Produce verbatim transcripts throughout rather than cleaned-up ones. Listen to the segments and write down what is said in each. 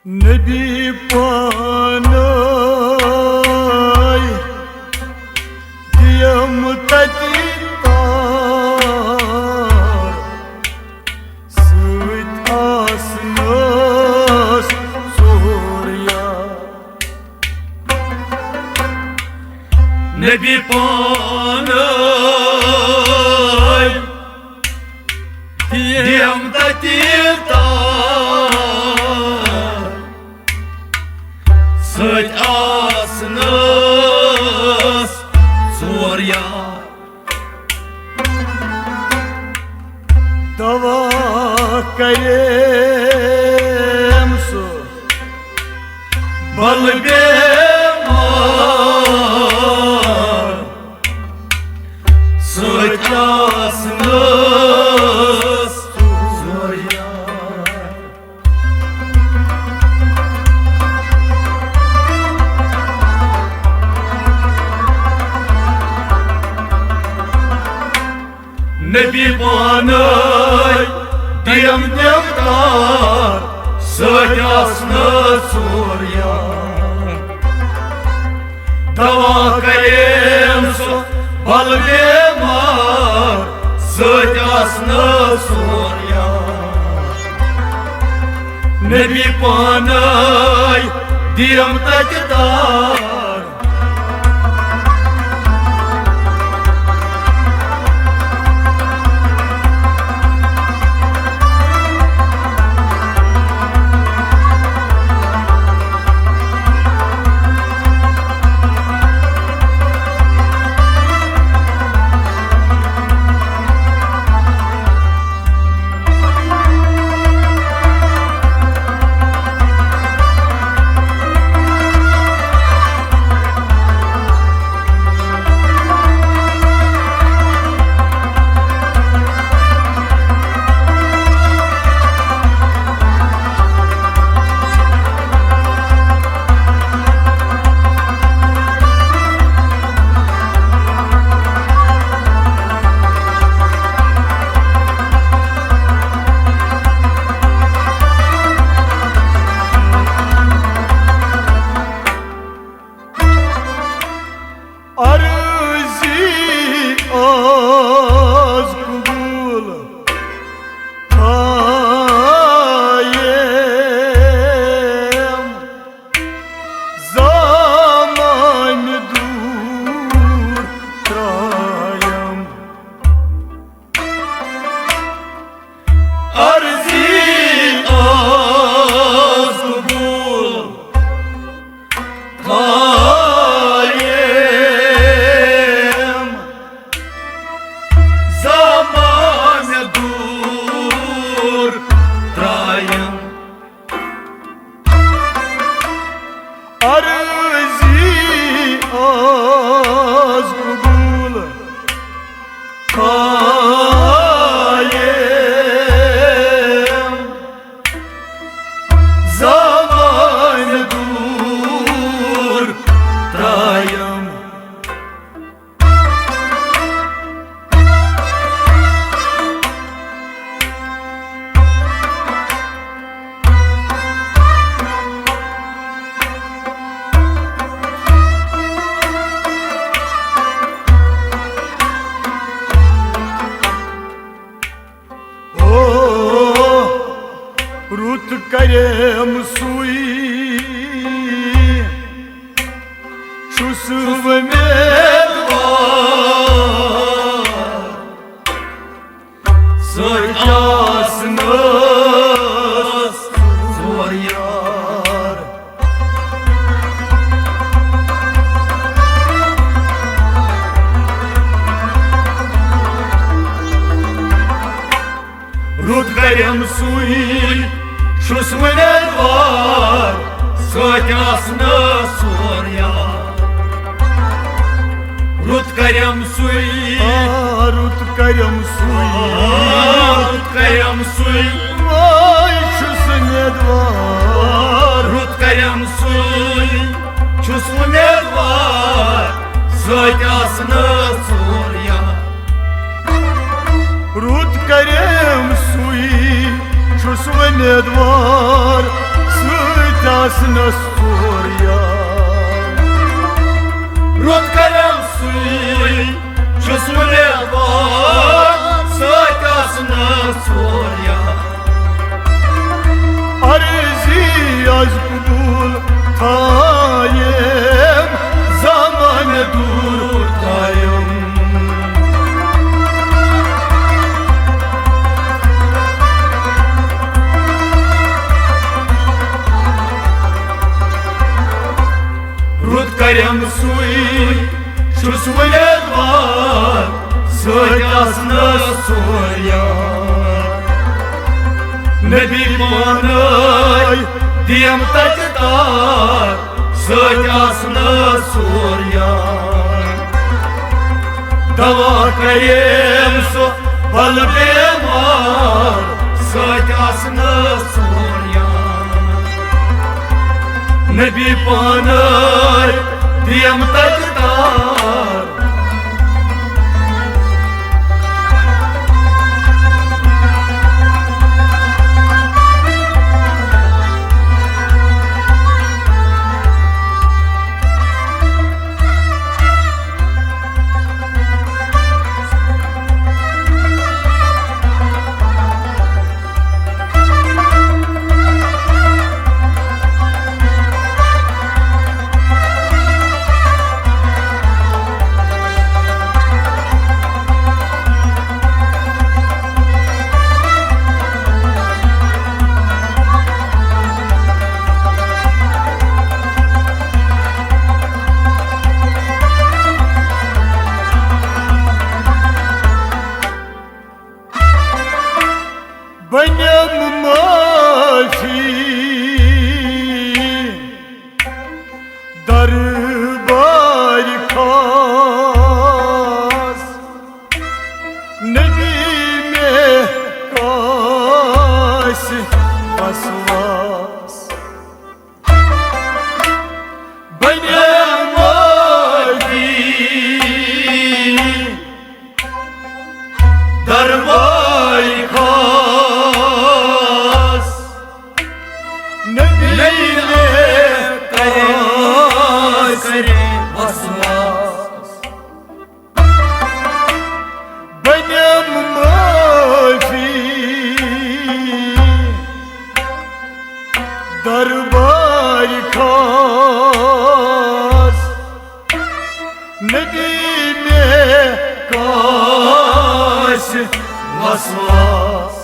نبی پانے دِیم تَتہِ تار، سۭتۍ آسنَس ژور یار۔ نبی پانے دِیم تَتہِ تار، سۭتۍ آسنَس ژور یار۔ دوا کریم سُہ بل بیمار، سۭتۍ آسنَس ژور یار۔ نبی پانے دِیم تَتہِ تار، سۭتۍ آسنَس ژور یار۔ دوا کریم سُہ بل بیمار، سۭتۍ آسنَس ژور یار۔ نبی پانے دِیم تَتہِ تار۔ عرضی آز قبول تھایم، زامامہِ دوٗر ترایم۔ عرضی آز قبول تھایم، زامامہِ دوٗر ترایم۔ عرضی آز قبول تھایم، زامامہِ دوٗر ترایم۔ او، رُت کریم سُے چھُس اُمیدوار، سۭتۍ آسنَس ژور یار۔ رُت کریم سُے چھُس اُمیدوار، سۭتۍ آسنَس ژور یار۔ رُت کریم سُے، آ، رُت کریم سُے، آ، رُت کریم سُے، وٲے چھُس اُمیدوار۔ رُت کریم سُے چھُس اُمیدوار، سۭتۍ آسنَس ژور یار۔ رُت کریم سُے چھُس اُمیدوار، سۭتۍ آسنَس ژور یار۔ رُت کرم سُے چھُس وۄنۍ یَتھ وار، سۭتۍ آسنَس ژور یار۔ عرضی از قبول تھایم، زمانہٕ دوٗر تھایم۔ رُت کرم سُے چھُس وۄنۍ یَتھ وار، سۭتۍ آسنَس ژور یار۔ نبی پانَے دِیم تَتہِ تار، سۭتۍ آسنَس ژور یار۔ دوا کریم سُہ بل بیمار، سۭتۍ آسنَس ژور یار۔ نبی پانَے دِیم تَتہِ تار۔ بنم معافی دربار خاص، نبی میں کاس وسواس۔ بنم معافی دربار خاص، نبی میں کاس وسواس۔ بنم معافی دربار خاص، نبی میں کاس وسواس۔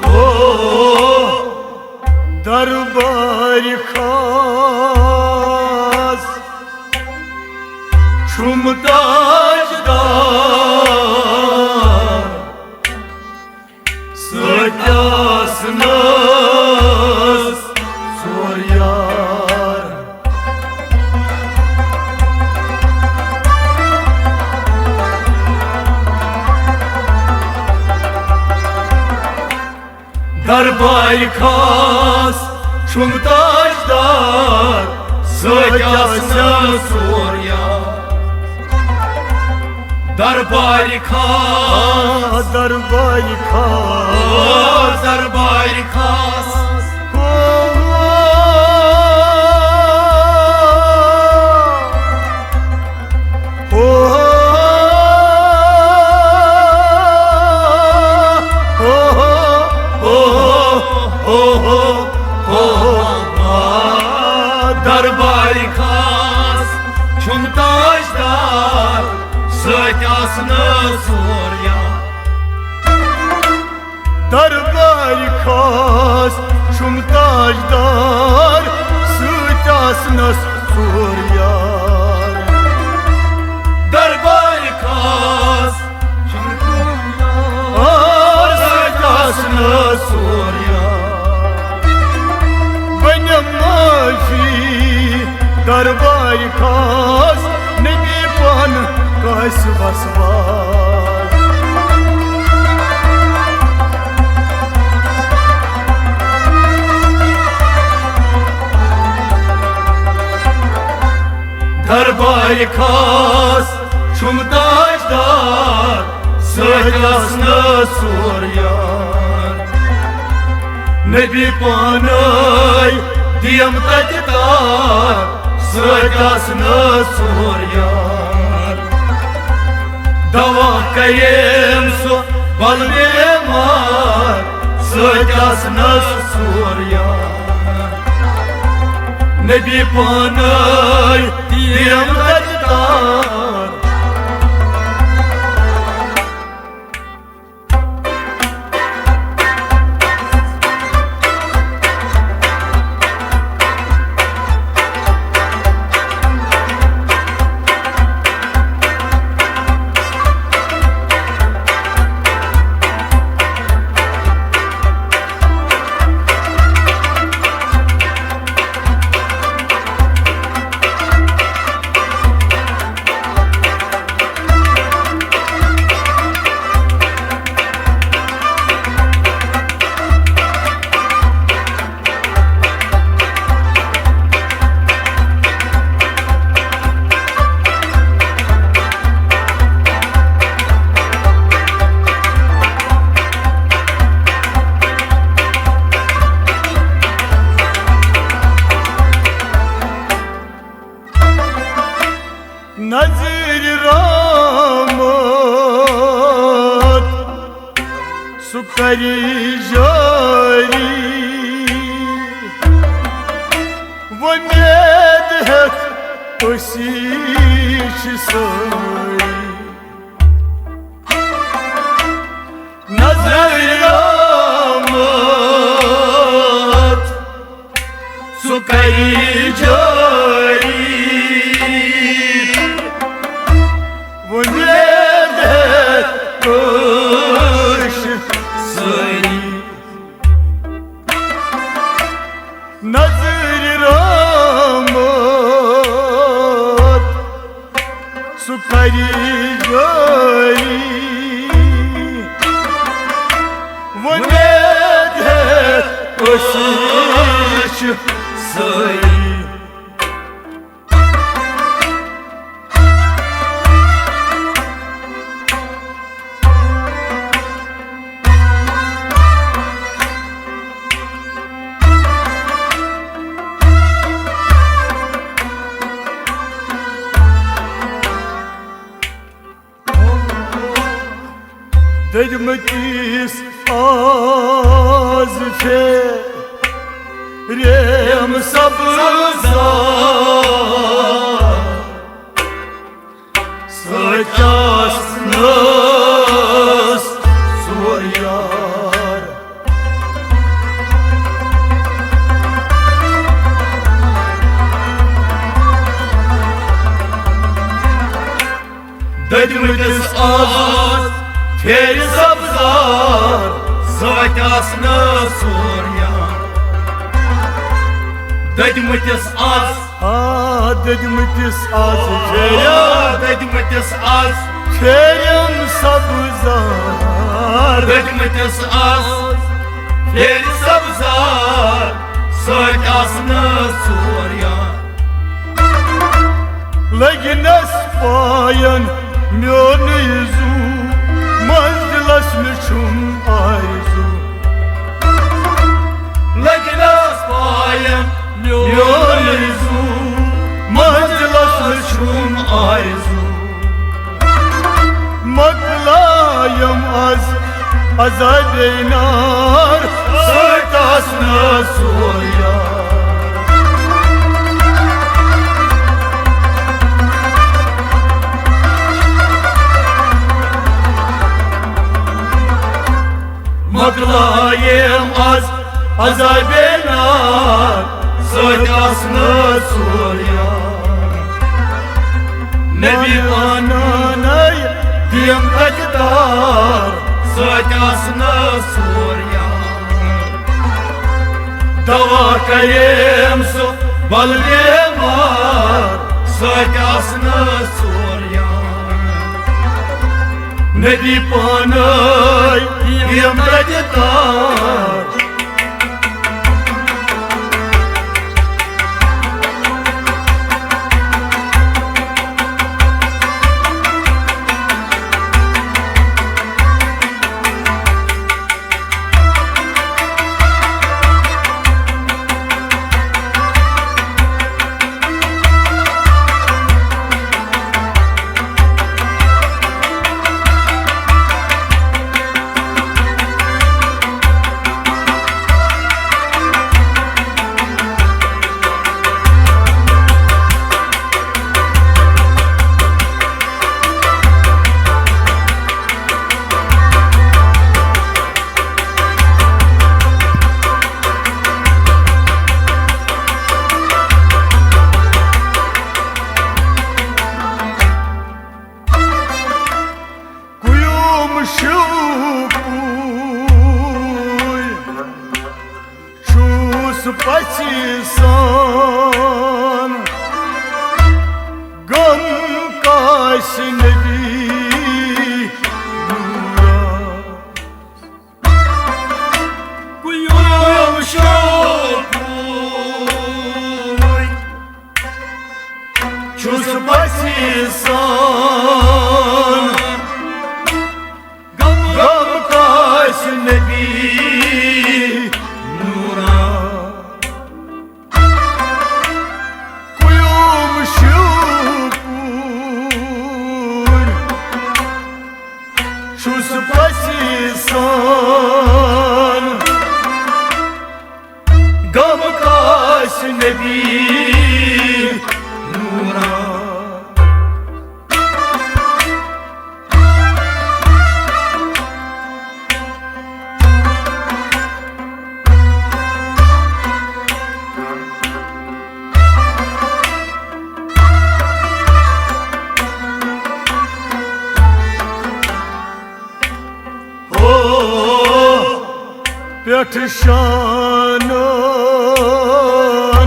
او دربار خاص چھُم تاجدار، سۭتۍ آسنَس ژور یار۔ دربار خاص چھُم تاجدار، سۭتۍ آسنَس ژور یار۔ دربار خاص، دربار خاص، دربار خاص۔ ہو، ہو، ہو، ہو، ہو، ہو، ہو، ہو، ہو، ہو، دربار خاص چھُم تاجدار، سۭتۍ آسنَس ژور یار۔ دربار خاص چھُم تاجدار، سۭتۍ آسنَس ژور یار۔ دربار خاص چھُم تاجدار، سۭتۍ آسنَس ژور یار۔ بنم معافی دربار خاص، نبی پانہٕ کاس وسواس۔ آسنہٕ ژور یار۔ نبی پانے دِیم تتہِ تار، سۭتۍ آسنہٕ ژور یار۔ دوا کریم سُہ بل بیمار، سۭتۍ آسنہٕ ژور یار۔ نبی پانے دِیم تتہِ تار۔ نظر رحمت سُہ کری جاری، وۄمید ہٮ۪تھ أسی چھِ سٲری۔ نظر رحمت سُہ کری جاری، وۄمید ہٮ۪تھ أسۍ سٲری۔ نظر رحمت سُہ کری جٲری، وۄمید ہٮ۪تھ أسۍ چھِ سٲری۔ دٔدمٕتِس آز پھیریم سبزار، سۭتۍ آسنَس ژور یار۔ دٔدمٕتِس آز پھیرِ سبزار، سۭتۍ آسنَس ژور یار۔ دٔدمٕتِس آز آ، دٔدمٕتِس آز پھیرِ، آ، دٔدمٕتِس آز پھیرِم سبزار۔ دٔدمٕتِس آز پھیرِ سبزار، سۭتۍ آسنَس ژور یار۔ لٔگِنَس پایَن میونُے زُو، منزلَس مےٚ چھُم آرزوٗ۔ لٔگِنَس پایَن میونُے زُو، منزلَس مےٚ چھُم آرزوٗ۔ مۄکلایَم آز عذابے نار، سۭتۍ آسنَس ژور یار۔ مۄکلایَم آز عذابے نار، سۭتۍ آسنَس ژور یار۔ نبی پانَے دِیم تَتہِ تار، سۭتۍ آسنَس ژور یار۔ دوا کریم سُہ بل بیمار، سۭتۍ آسنَس ژور یار۔ نبی پانَے دِیم تَتہِ تار۔ پژِ سان غم کاسہِ نبی نورا۔ قیوم شوقوٗر چھُس پژِ سان غم کاسہِ نبی نورا۔ قیوم شوقوٗر چھُس پژِ سان غم کاسہِ نبی نورا۔ ہو، پٮ۪ٹھٕ شانن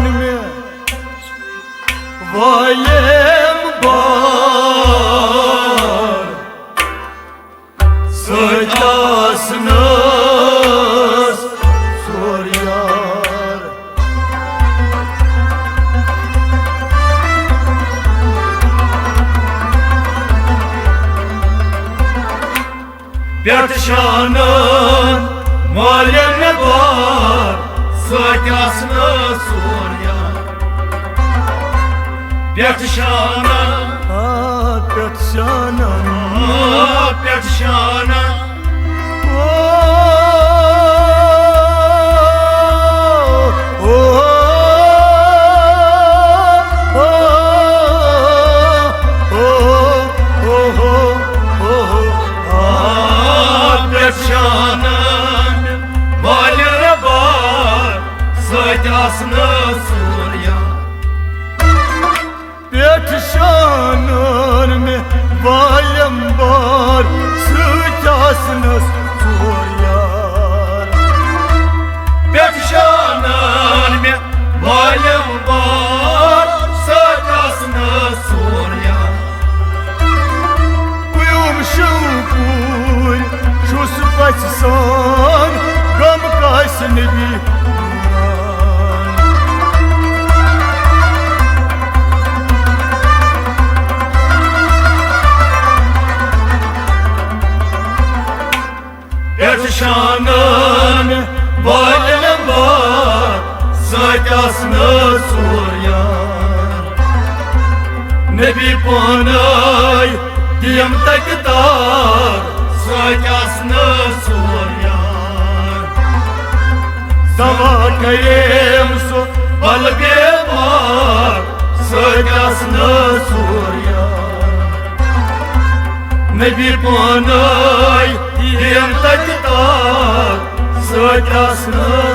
مےٚ والیم بار، سۭتۍ آسنَس ژور یار۔ پٮ۪ٹھٕ شانن والیم بار، سۭتۍ آسنَس ژور یار۔ پٮ۪ٹھٕ شانن، آ، پٮ۪ٹھٕ شانن، آ، پٮ۪ٹھٕ شانن۔ او، او، او، او، او، او، او۔ آ، پٮ۪ٹھٕ شانن والہِ ربار، سۭتۍ آسنَس ژور یار۔ پٮ۪ٹھٕ شانن مےٚ والیم بار، سۭتۍ آسنَس ژور یار۔ پٮ۪ٹھٕ شانن مےٚ والیم بار، سۭتۍ آسنَس ژور یار۔ قیوم شوقوٗر چھُس پژِ سان غم کاسہِ نبی نورا۔ پٮ۪ٹھٕ شانن والیم بار، سۭتۍ آسنَس ژور یار۔ نبی پانے دِیم تتہِ تار، سۭتۍ آسنَس ژور یار۔ دوا کریم سُہ بل بیمار، سۭتۍ آسنَس ژور یار۔ نبی پانے دِیم تتہِ تار، سۭتۍ آسنَس